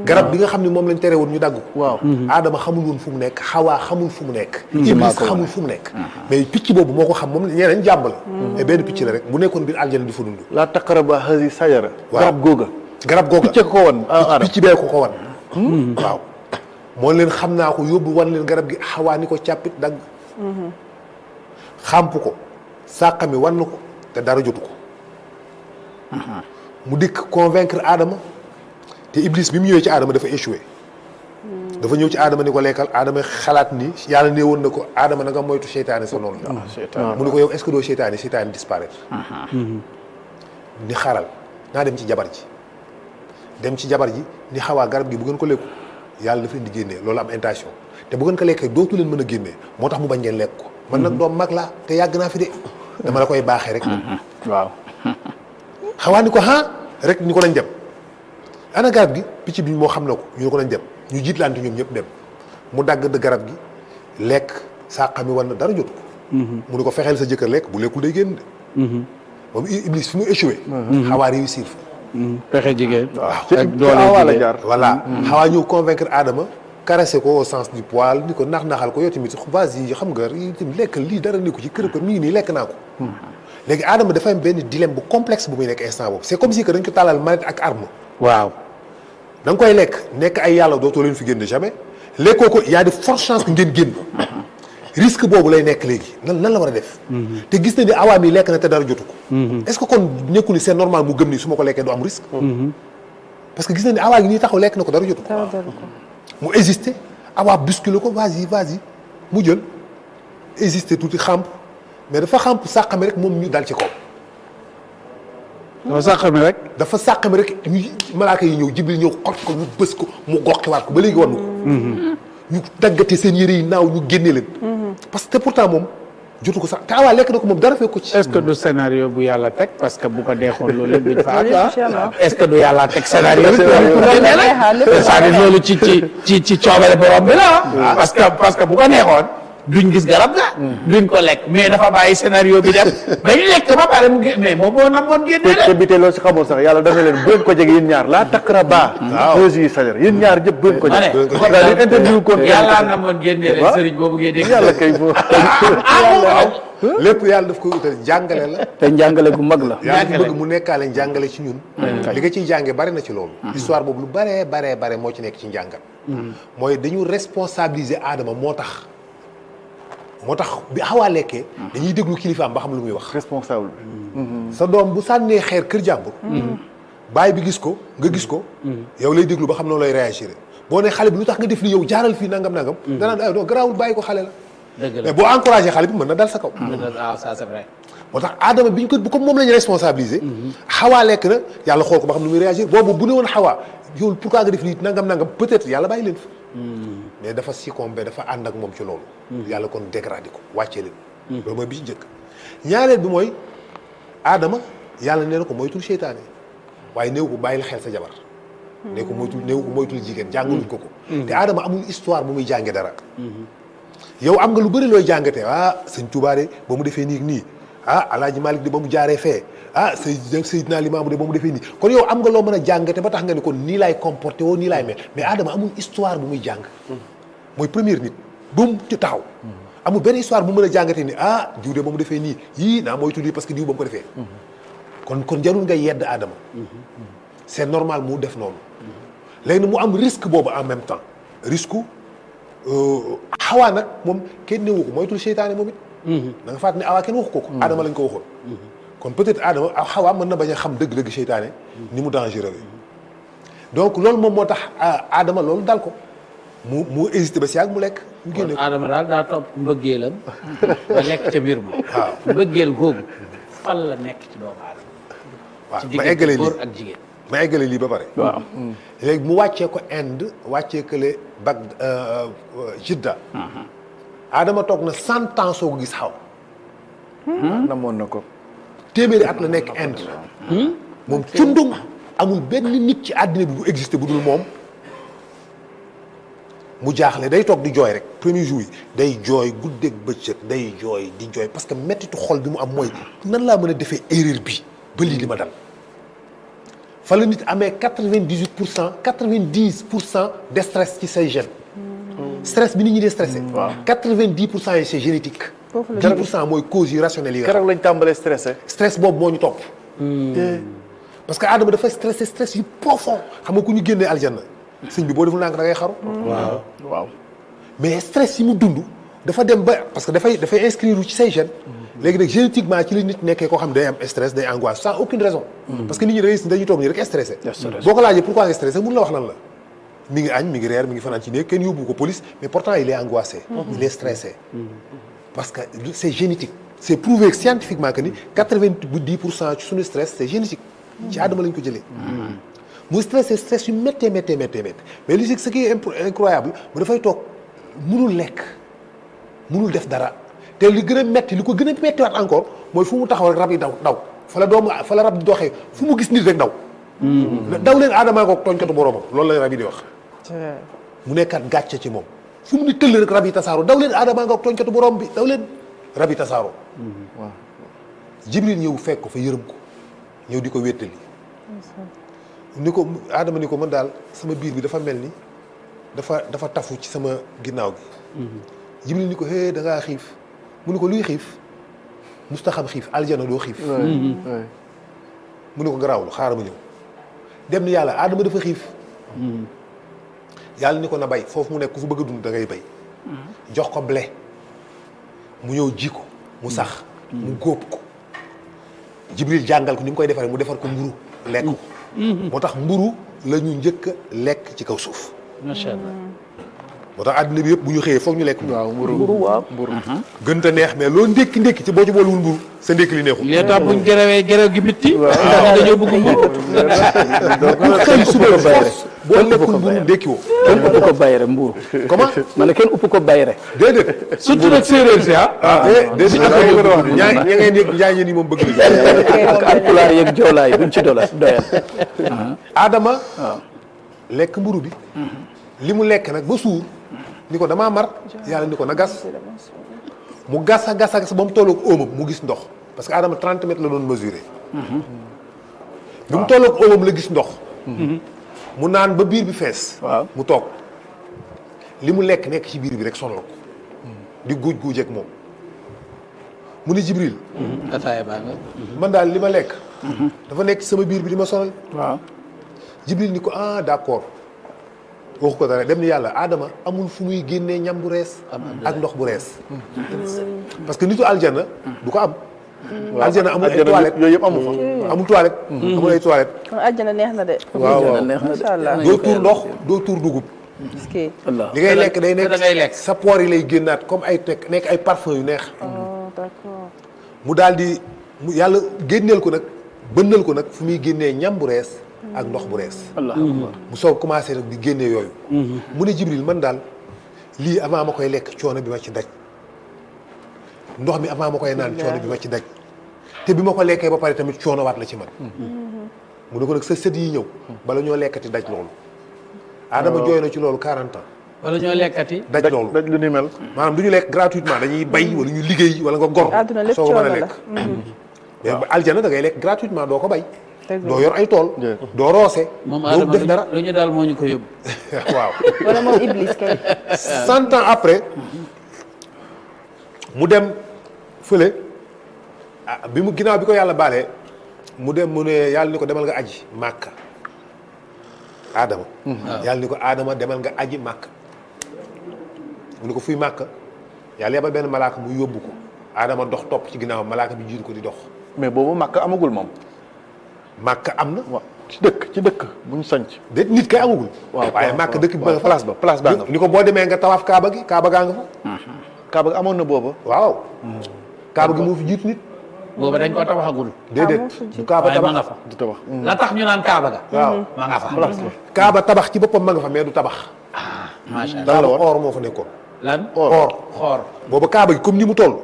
garab bi nga xam ne moom lañ tere woon ñu dagg ko.
waaw
Adama xamul woon fu mu nekk xawaa xamul fu mu nekk. Iblis xamul fu mu nekk. mais picc boobu moo ko xam moom ñeneen jàmm la. mais benn picc la rek bu nekkoon biir aljana di fa dund.
laa taqraba hazi sajara.
waaw
garab googa.
garab googa
picc ko wan.
picc bee ko wan. waaw moo leen xam naa ko yóbbu wan leen garab gi xawaa ni ko càppit dagg. xàmp ko sàqami wan na ko te dara jotu ko. mu dikk convaincre Adama te Iblis bi mu ñëwee ci Adama dafa échoué. dafa ñëw ci aadama ni ko lekkal aadama xalaat ni yàlla nee woon na ko aadama na nga moytu seytaane sa noonu la mu ne ko yow est-ce que doo seytaane disparaître ni xaaral naa dem ci jabar ji ni xawaa garab gi bu ngeen ko lekku yàlla dafa indi génnee loolu am intention te bu ngeen ko lekkee dootu leen mën a génnee moo tax mu bañ ngeen lekk ko man nag doom mag laa te yàgg naa fi de dama la koy baaxee rek
waaw
xawaa ni ko rek ni ko nañ dem ana garab gi picc bi moo xam na ko ñu ne ko nañ dem ñu jiitlante ñoom ñëpp dem mu dagg garab gi lekk sàqa mi war na dara jot ko mu ne ko fexeel sa jëkkër lekk bu lekkul day génn de moom Iblis fi mu échoué xawaa réussir fa
pexe jigéen.
ak doole la jaar
voilà xawaa ñëw convaincre Adama caressé ko au sens du poil ni ko nax-naxal ko yow tamit vas-y xam nga yow tamit lekk lii dara nekku ci kër mi ngi nii lekk naa ko léegi Adama dafa am benn dilemme bu complexe bu muy nekk instant boobu c'est comme si que dañ ko tàllal manette ak arme
waaw.
da nga koy nekk ay yàlla dootoo leen fi génn jamais lekkoo ko y a de fortes chances que ngeen génn risque boobu lay nekk léegi nan la war a def te gis na ni awaam yi lekk na te dara jotu ko est-ce que kon nekkul ni c'est normal mu gëm ni su ma ko lekkee du am risque parce que gis na ni awaa gi nii taxaw lekk na ko dara jotu ko mu hésité awaa bousculé ko vas-y mu jël hésité tuuti xamp mais dafa xamp sàqami rek moom ñu dal ci kaw dafa sàqami rek ñu malaaka yi ñëw Jibril ñëw xot ko ñu bës ko mu goqiwaat ko ba léegi war na ko ñu daggate seen yére yi naaw ñu génne leen parce que pourtant moom jotu ko sax te awaa lekk na ko moom dara fekk ko ci
est-ce que du scénario bu yàlla teg parce que bu ko deexoon loolu lépp duñ fa am est-ce que du yàlla teg scénario bi c'est-à-dire loolu ci coobare borom bi la parce que bu ko neexoon duñ gis garab ga duñ ko lekk mais dafa bàyyi scénario bi dem dañ lekk ba pare mu génn mais moom moo namoon génne
te bi te loolu si xamul sax yàlla dafa leen bu leen ko jege yéen ñaar laa taqrabaa haadihi shajara yéen ñaar ñëpp bu leen ko jege c'est-à-dire interview kon
yàlla namoon génne leen sëriñ boobu ngeen dégg
yàlla kay boo
lépp yàlla daf koy utal jàngale la
te njàngale gu mag la
yàlla dafa bëgg mu nekkaale njàngale ci ñun li nga ciy jànge bari na ci loolu histoire boobu lu bare moo ci nekk ci njàngal mooy dañu responsabiliser Adama moo tax bi xawaa lekkee dañuy déglu kilifaam ba xam lu muy wax
responsable
sa doom bu sànnee xeer kër jàmbur baay bi gis ko nga gis ko yow lay déglu ba xam noonu lay réagir boo ne xale bi lu tax nga def li yow jaaral fii nangam danaan ay doo garaawul bàyyi ko xale la mais boo encouragé xale bi mën na dal sa kaw
waaw ça c'est vrai
moo tax Adama bi ñu ko bu comme moom la ñu responsabilisé xawaa lekk na yàlla xool ko ba xam nu muy réagir boobu bu ne woon xawaa yow pourquoi nga def lii nangam peut-être yàlla bàyyi leen fa mais dafa succombé dafa ànd ak moom ci loolu yàlla kon dégradé ko wàccee leen loolu mooy bi ci njëkk ñaareel bi mooy Adama yàlla nee na ko moytul seytaane waaye néew ko bàyyil xel sa jabar néew ko moytul jigéen jàngaluñ ko te Adama amul histoire bu muy jànge dara yow am nga lu bëri looy jàngatee sëñ Tuubaa de ba mu defee nii Alaaji Malik de ba mu jaaree fee Seydina Limaamu de ba mu defee nii kon yow am nga loo mën a jàngate ba tax nga ne kon nii laay comporté woo nii laay mel mais Adama amul histoire bu muy jàng mooy première nit ba mu ci taxaw amul benn histoire bu mën a jàngate ni diw de ba mu defee nii yii naa moytu lii parce que diw ba mu ko defee kon jarul nga yedd Adama c'est normal mu def noonu léegi nag mu am risque boobu en même temps risque xawaa nag moom kenn newu ko moytul seytaane moom it da nga fàttali ne awaa kenn waxu ko Adama lañ ko waxoon kon peut-être Adama xawaa mën na bañ a xam dëgg-dëgg seytaane ni mu dangereux donc loolu moom moo tax Adama loolu dal ko mu hésité ba si yàgg mu lekk ñu génne ko
Adama daal daa topp mbëggeelam ba lekk ca mbir ma waaw mbëggeel googu fan la nekk ci doomu Adama
waaw
ci diggante góor ak jigéen
ma eggale lii ba pare
waaw
léegi mu wàccee ko Inde wàccee kële Jidda Adama toog na 100 ans soo ko gis xaw
namoon na ko
téeméeri at la nekk Inde moom cundum amul benn nit ci àddina bi bu existé bu dul moom mu jaaxle day toog di jooy rek premier jour yi day jooy guddeeg bëccëg day jooy di jooy parce que mettitu xol bi mu am mooy nan laa mën a defee erreur bi ba lii di ma dal fa la nit amee 90% de stress ci say gènes stress bi nit ñi di stressé 90% yi c'est génétique 10% mooy cause yi rationnelles yi
keroog lañ tàmbalee stressé
stress boobu moo ñu topp parce que Adama dafa stressé stress yu profond xam nga ku ñu génnee aljanna sëñ bi boo deful ndànk da ngay xaru
waaw
mais stress yi mu dund dafa dem ba parce que dafay inscrire ci say gènes léegi nag génétiquement ci la nit nekkee koo xam day am stress day angoisse sans aucune raison parce que nit ñi dañuy toog nii rek stressé boo ko laajee pourquoi nga stressé mun la wax lan la mi ngi añ mi ngi reer mi ngi fanaan ci néeg kenn yóbbu ko police mais pourtant il est angoissé. il est stressé. parce que c'est génétique. c'est prouvé scientifiquement que ni 90% ci suñu stress c'est génétique. ci aadama lañ ko jëlee. mu stress yu méttee mais li ce qui est incroyable mu dafay toog munul lekk munul def dara te li gën a métti li ko gën a méttiwaat encore mooy fu mu taxaw rek rab yi daw fa la rab di doxee fu mu gis nit rek daw. daw leen aadamaa ko tooñkatu boroomam loolu la rab yi di wax. mu nekkaat gàcce ci moom fu mu ni tëll rek rab yi tasaaroo daw leen aadamaa ko tooñkatu boroom bi daw leen rab yi tasaaroo. waaw Jibril ñëw fekk ko fa yërëm ko ñëw di ko wéttali. ni ko aadama ni ko man daal sama biir bi dafa mel ni dafa tafu ci sama ginnaaw gi. Jibril ni ko hé da ngaa xiif mu ni ko luy xiif musta xam xiif aljana doo xiif. mu ni ko garaawul xaaral ma ñëw dem ni yàlla aadama dafa xiif. yàlla ni ko na bay foofu mu nekk ku fa bëgg a dund da ngay bay. jox ko blé mu ñëw ji ko mu sax. mu góob ko. Jibril jàngal ko ni mu koy defaree mu defar ko mburu lekk ko. moo tax mburu la ñu njëkk a lekk ci kaw suuf.
macha allah.
moo tax àddina bi yëpp bu ñu xëyee foog ñu lekk.
waaw
mburu waaw.
gën te neex mais loo ndékki ci boo ci boolewul mburu sa ndékki li neexul.
li tax buñ gërëwee gi bitti. waaw dañoo bëgg mburu.
bu xëy suba force boo lekkul mburu ndékki woo.
kenn upp ko bayre mburu.
comment.
ma ne kenn upp ko bayre.
déedéet.
surtout nag séeréer si
déedéet ñaa ngeen yëg njaay yi moom bëgg nañu.
ak alpulaar yeeg joolaay duñ ci doyal.
Adama. lekk mburu bi. li mu lekk nag ba suur. ni ko damaa mar yàlla ni ko na gas. mu gas a gas ba mu tolloog óomam mu gis ndox parce que Adama 30 mètres la doon mesuré. bi mu tolloog óomam la gis ndox. mu naan ba biir bi fees.
waaw
mu toog li mu lekk nekk ci biir bi rek sonal ko. di guuj ak moom. mu ni Jibril.
ataaya baa nga.
man daal li ma lekk. dafa nekk ci sama biir bi di ma sonal.
waaw
Jibril ni ko d'accord waxu ko dara dem ni yàlla Adama amul fu muy génnee ñam bu rees. ak ndox bu rees. parce que nitu aljana du ko am. aljana amul ay toilette
yooyu yëpp amu fa.
amul toilette. amul ay toilette.
kon aljana neex na de.
waaw
neex na de.
macha allah.
doo tuur ndox doo tuur dugub.
est-ce que.
li ngay lekk day
da ngay lekk.
sa poor yi lay génnaat comme ay nekk ay parfum yu neex.
oh d'accord.
mu daal di mu yàlla génneel ko nag bënnal ko nag fu muy génnee ñam bu rees. ak ndox bu rees. mu soog commencé nag di génne yooyu. mu ne Jibril man daal lii avant ma koy lekk coono bi ma ci daj ndox mi avant ma koy naan coono bi ma ci daj te bi ma ko lekkee ba pare tamit coono waat la ci man. mu ne ko nag sa sët yi ñëw bala ñoo lekkati daj loolu. Adama jooy na ci loolu 40 ans.
wala ñoo lekkati.
daj loolu
daj lu ni mel.
maanaam du ñu lekk gratuitement dañuy bay wala ñu liggéey wala nga gor.
àdduna lépp
soo ko mën a
coono la.
lekk. mais aljana da ngay lekk gratuitement doo ko bay.
dëgg la.
doo yor ay tool. doo roose.
moom
doo
Adama
def dara
lu ñu daal moo ñu ko yóbbu.
waaw.
wala moom Iblis kay.
100 ans après mu dem fële bi mu ginnaaw bi ko yàlla baalee mu dem mu ne yàlla ni ko demal nga aji màkka Adama. yàlla ni ko Adama demal nga aji màkka. mu ne ko fuy màkka yàlla yebal benn malaaka mu yóbbu ko Adama dox topp ci ginnaaw malaaka bi jiitu ko di dox.
mais boobu màkk amagul moom.
màkka am na.
waaw ci dëkk bu ñu sanc.
déet nit kay amagul.
waaw
waaye màkka dëkk bi ba nga fa.
place baa nga fa.
ni ko boo demee nga tawaaf kaaba gi kaaba gaa nga fa.
Kaaba gi amoon na booba.
waaw. kaaba gi moo fi jiitu nit.
booba dañ ko tabaxagul.
déedéet du kaaba
waaye ma nga
tabax.
fa.
du tabax.
la tax ñu naan Kaaba ga.
waaw
ma nga fa.
kaaba tabax ci boppam ma nga fa mais du tabax.
macha allah.
kaaba or moo fa nekkoon.
lan
or
xoor.
booba kaaba gi comme ni mu toll.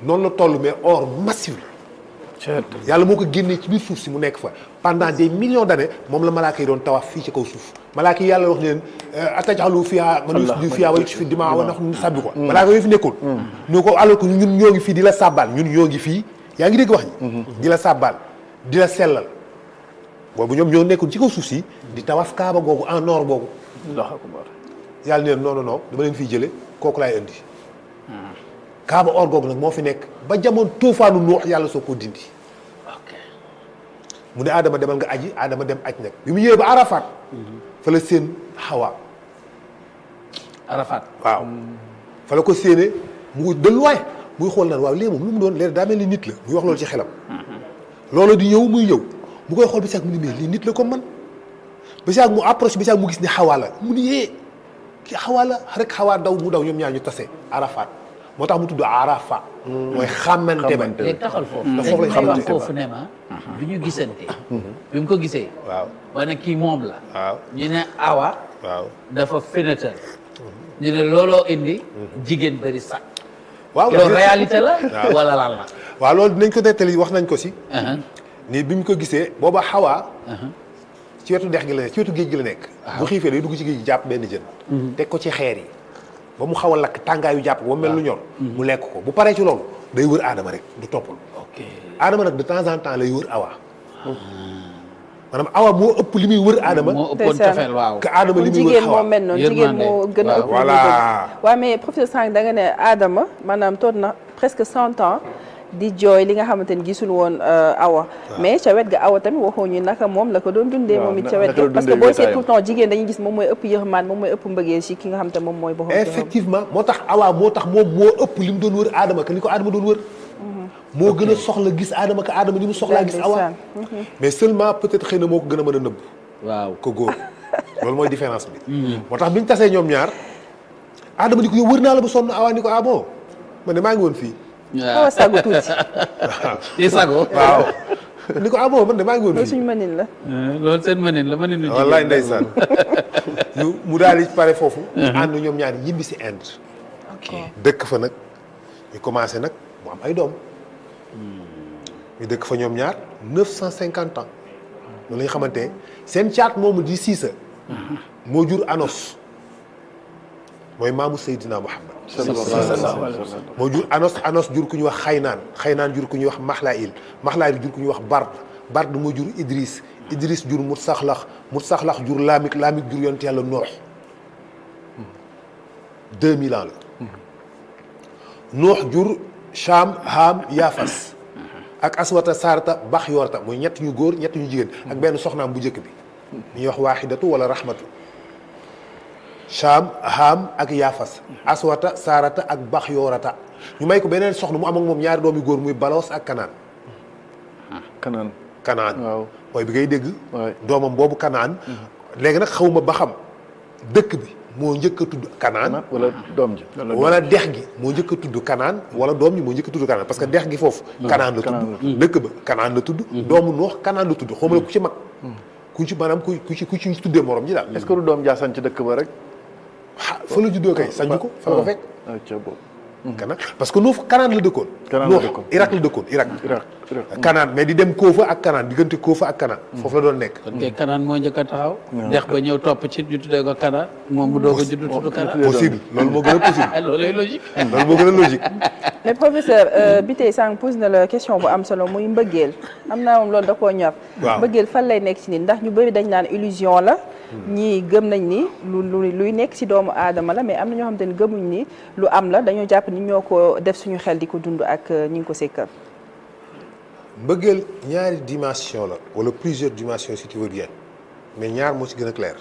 noonu la toll mais or massif la. yàlla moo ko génnee ci biir suuf si mu nekk fa pendant des millions d'années moom la malaaka yi doon tawaaf fii ci kaw suuf malaaka yi yàlla wax ne leen atajalu fiha man yufsidu fiha wa yusfiku dimaa wa nahnu nusabbihu ko malaaka yooyu fi nekkoon ñu ko alors que ñun ñoo ngi fii di la sàbbaal ñun ñoo ngi fii yaa ngi dégg wax ñi di la sàbbaal di la sellal boobu ñoom ñoo nekkoon ci kaw suuf si di tawaaf kaaba googu en or boobu yàlla ne non dama leen fiy jële kooku laay indi kaaba or googu nag moo fi nekk ba jamono tuufaanu Nuux yàlla soo ko dindi mu ne Adama demal nga aji Adama dem aj nag bi mu ñëwee ba Arafat fa la seen Hawa
Arafat.
waaw fa la ko séenee mu de loin muy xool naan waaw léegi moom lu mu doon léegi daa mel ni nit la muy wax loolu ci xelam loolu di ñëw muy ñëw mu koy xool bi sax mu ni mais lii nit la comme man ba si yàgg mu approche ba si yàgg mu gis ni xawaa la mu ni yee kii xawaa la rek xawaa daw mu daw ñoom ñaar ñu tase Arafat moo tax mu tudd Arafa. mooy xàmmante ba.
léegi taxal foofu.
ndax foofu lañ
may wax
xamante
foofu ne ma. bi ñu gisante. bi mu ko gisee.
waaw
ba ne kii moom la.
waaw
ñu ne awa.
waaw.
dafa fénatal. ñu ne looloo indi. jigéen bëri sax.
waaw
loolu réalité la. wala lan la.
waaw loolu dinañ ko nettali wax nañ ko si. nii bi mu ko gisee booba xawaa. ci wetu dex gi la nekk ci wetu géej gi la nekk. bu xiifee day dugg ci géej gi jàpp benn jën. teg ko ci xeer yi. ba mu xaw a lakk tàngaayu jàpp ba mu mel lu ñor. mu lekk ko bu paree ci loolu day wër aadama rek du toppal.
ok
aadama nag de temps en temps lay wër awa. maanaam awa moo ëpp li muy wër aadama.
moo ëppoon cofeel waaw.
que aadama li muy wër
jigéen
xawa
moo mel noonu jigéen moo gën a ëpp
voilà.
waaw mais professeur Sànq da nga ne Adama maanaam toog na presque 100 ans di jooy li nga xamante ni gisul woon awa mais ca wet ga awa tamit waxoo ñu naka moom la ko doon dundee moom it ca wet ga parce que booy seet tout le temps jigéen dañuy gis moom mooy ëpp yërmaan moom mooy ëpp mbëggeel si ki nga xamante moom mooy boppam
effectivement moo tax awa moo tax moom moo ëpp li mu doon wër aadama que li ko aadama doon wër. moo gën a soxla gis aadama que aadama li mu soxlaa gis awa. mais seulement peut-être xëy na moo ko gën a mën a nëbb.
waaw
ko góor loolu mooy différence bi. moo tax bi ñu tasee ñoom ñaar aadama ni ko yow wër naa la ba sonn awa ni ko ah bon man de maa ngi woon fii.
xaw a sagu tuuti
di sago.
waaw ni ko ah bon man de maa ngi woon
loolu
fii.
suñu mënin la
loolu seen mënin la mëninu jigéen.
wallaay ndeysaan ñu mu daal di pare foofu. ànd ñoom ñaar ñibbi si Inde.
ok
dëkk fa nag ñu commencé nag mu am ay doom. ñu dëkk fa ñoom ñaar 950 ans. loolu la ñu xamante ne seen caat moomu di Siisa. moo jur Anos. mooy maamu Seydina Muhammad. moo jur Anos jur ku ñuy wax Xaynaan jur ku ñuy wax Maxlaayil jur ku ñuy wax Bard moo jur Idris jur Mutsaxlax jur Laamik jur yonent yàlla Noox 2000 ans la. Noox jur Cham Ham Yaafas. ak Aswata Saarata Bax Yoorta mooy ñett ñu góor ñett ñu jigéen. ak benn soxnaam bu njëkk bi. ñuy wax Waaxidatu wala Rahmatu. Cham Ham ak Yaafas Aswata Saarata ak Bax Yoorata ñu may ko beneen soxna mu am ak moom ñaari doomi góor muy Baloos ak Kanaan. Kanaan
waaw
mooy bi ngay dégg.
waay
doomam boobu Kanaan. léegi nag xawma ba xam dëkk bi moo njëkk a tudd Kanaan.
wala doom ji
wala dex gi moo njëkk a tudd Kanaan wala doom ji moo njëkk a tudd Kanaan parce que dex gi foofu. Kanaan la tudd dëkk ba Kanaan la tudd. doomu Noox Kanaan la tudd xawma la ku ci mag. ku ci maanaam ku ci tuddee morom ji daal.
est-ce que du doom jaasan ci dëkk ba rek.
ah fa la juddoo kay sañu ko fa la ko fekk.
ca boobu.
Kanaan parce que Noox Kanaan la dëkkoon.
Kanaan la dëkkoon
Irak la dëkkoon Irak. Kanaan mais di dem Koofa ak Kanaan diggante Koofa ak Kanaan. foofu la doon nekk.
kon kay Kanaan moo njëkk a taxaw. dex ba ñëw topp ci ñu tuddee ko Kanaan moom mu doog a judd tudd Kanaan.
possible loolu moo gën a possible.
loolu logique.
loolu moo gën a logique.
mais professeur bi tey sànq pose na la question bu am solo muy mbëggeel am naa moom loolu da koo ñor.
waaw
mbëggeel fan lay nekk ci nit ndax ñu bëri dañ naan illusion la. ñii gëm nañ ni luy nekk ci doomu aadama la mais am na ñoo xamante ni gëmuñ ni lu am la dañoo jàpp ni ñoo ko def suñu xel di ko dund ak ñi ngi ko sekkal.
mbëggeel ñaari dimension la wala plusieurs dimensions si tu veux bien mais ñaar moo ci gën a clair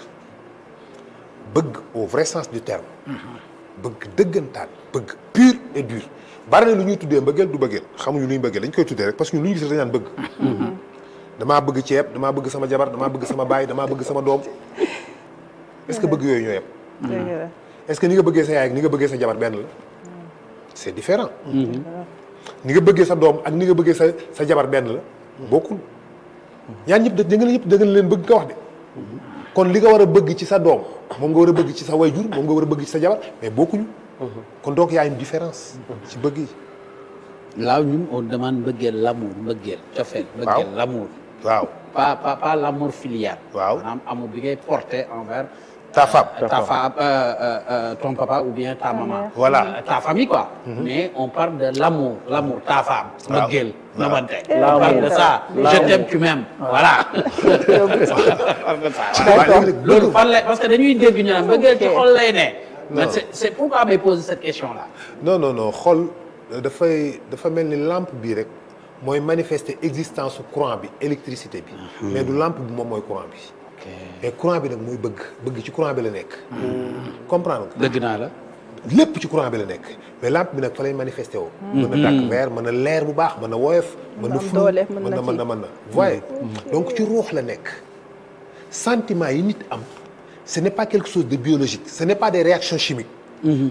bëgg au vrai sens du terme. bëgg dëggantaan bëgg pur et dur bari na lu ñuy tuddee mbëggeel du mbëggeel xamuñu luy mbëggeel dañ koy tuddee rek parce que lu ñu gis dañ naan bëgg. damaa bëgg ceeb damaa bëgg sama jabar damaa bëgg sama baay damaa bëgg sama doom est-ce que bëgg yooyu ñoo yem. est-ce que ni nga bëggee sa yaay ak ni nga bëggee sa jabar benn la. c'est différent. ni nga bëggee sa doom ak ni nga bëggee sa jabar benn la. bokkul ñaar ñëpp da nga leen bëgg nga wax de. kon li nga war a bëgg ci sa doom moom nga war a bëgg ci sa wayjur moom nga war a bëgg ci sa jabar mais bokkuñu. kon donc y a une différence. ci bëgg yi.
là ñun on demande mbëggeel l'amour mbëggeel cofeel. mbëggeel l'amour.
waaw
pas l'amour filial.
waaw
maanaam amour bi ngay porter envers.
ta femme.
Ton papa ou bien ta maman.
Voilà.
Ta famille quoi. Mais on parle de l'amour ta femme.
waaw
mbëggeel nobante. on parle de ça. je t'aime tu m'aimes. voilà. loolu fan lay parce que dañuy dégg ñu naan mbëggeel ci xol lay ne. mais c'est pourquoi may poser cette question là.
non xol dafa mel ni lampe bii rek mooy manifester existence courant bi électricité bi. mais du lampe bi moom mooy courant bi. mais courant bi nag mooy bëgg ci courant bi la nekk. comprendre nga.
dëgg naa la.
lépp ci courant bi la nekk mais lampe bi nag fa lay manifester woo. mën na tàkk vert mën na leer bu baax mën na woyof. mën na ful mën na voyez donc ci ruux la nekk. sentiment yi nit am ce n'est pas quelque chose de biologique ce n'est pas des réactions chimiques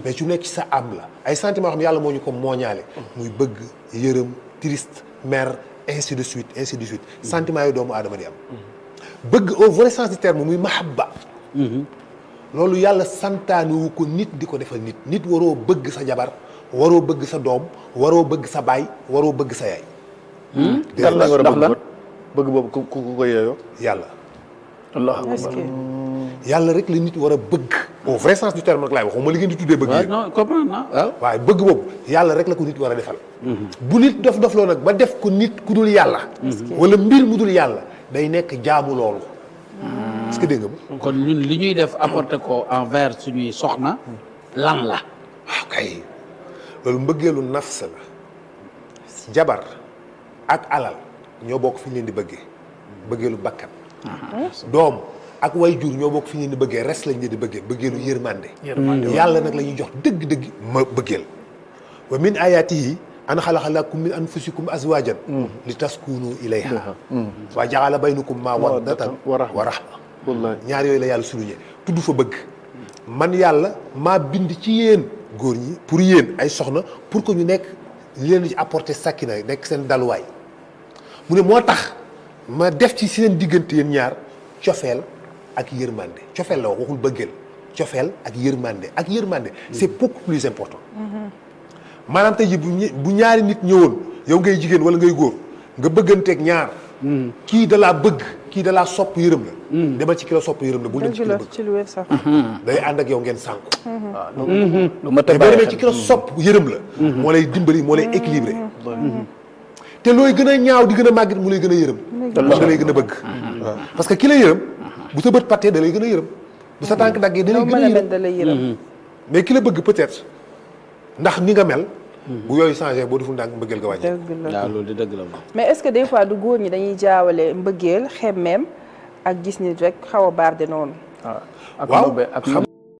mais ci nekk ci sa âme la ay sentiments xam ne yàlla moo ñu ko mooñaale muy bëgg yërëm triste mer ainsi de suite sentiments yooyu doomu aadama di am bëgg au vrai sens du terme muy mahabba loolu yàlla santaanewu ko nit di ko defal nit waroo bëgg sa jabar waroo bëgg sa doom waroo bëgg sa baay waroo bëgg sa yaay
kan la war a
ndax lan
bëgg boobu ku ko yeeyoo
yàlla
allahu
est-ce
akbar
que
yàlla rek la nit war a bëgg au vrai sens du terme nag laay wax ma li ngeen di tuddee bëgg yéen
non comprendre naa waaw.
waaye bëgg boobu yàlla rek la ko nit war a defal bu nit dof loo nag ba def ko nit ku dul yàlla wala mbir mu dul yàlla day nekk jaamu loolu est-ce que dégg nga ma
kon ñun li ñuy def apporter ko envers suñuy soxna lan la.
waaw kay loolu mbëggeelu nafs la jabar ak alal ñoo bokk fi ñu leen di bëggee bëggeelu bakkan doom ak way jur ñoo bokk fi ñu leen di bëggee res lañ leen di bëggee bëggeelu yërmande yàlla nag la ñuy jox dëgg-dëgg ma bëggeel wa min ayatihi an xalaqa lakum min anfusikum azwajan li taskunu ilayha wa jaala baynakum mawaddatan wa rahma
wallahi
ñaar yooyu la yàlla souligné tudd fa bëgg man yàlla maa bind ci yéen góor ñi pour yéen ay soxna pour que ñu nekk leen ci apporter sakina nekk seen daluwaay mu ne moo tax ma def ci seen diggante yéen ñaar cofeel ak yërmande cofeel la wax waxul bëggeel cofeel ak yërmande c'est beaucoup plus important maanaam tey ji bu ñaari nit ñëwoon yow ngay jigéen wala ngay góor nga bëgganteeg ñaar kii da laa bëgg kii da laa sopp yërëm la demal ci ki la sopp yërëm la bul dem ci ki la bëgg
ci lu wér sax
day ànd ak yow ngeen sànku
lu ma
mais boo
bàyyi
demee ci ki la sopp yërëm la moo lay dimbali moo lay équilibré te looy gën a ñaaw di gën a màggit mu lay gën a yërëm moom da lay gën a bëgg parce que ki la yërëm bu sa bët pattee da lay gën a yërëm bu sa tànk daggee da lay
loo
gën a
mën a mel
yërëm
da lay yërëm
mais ki la bëgg peut-être ndax ni nga mel bu yooyu changé boo deful ndànk mbëggeel nga wàññi
dëgg la
waaw loolu di dëgg la moom.
mais est-ce que des fois du góor ñi dañuy jaawale mbëggeel xemmeem ak gis nit rek xaw a baarde noonu
ak
waaw
nobe ak
xam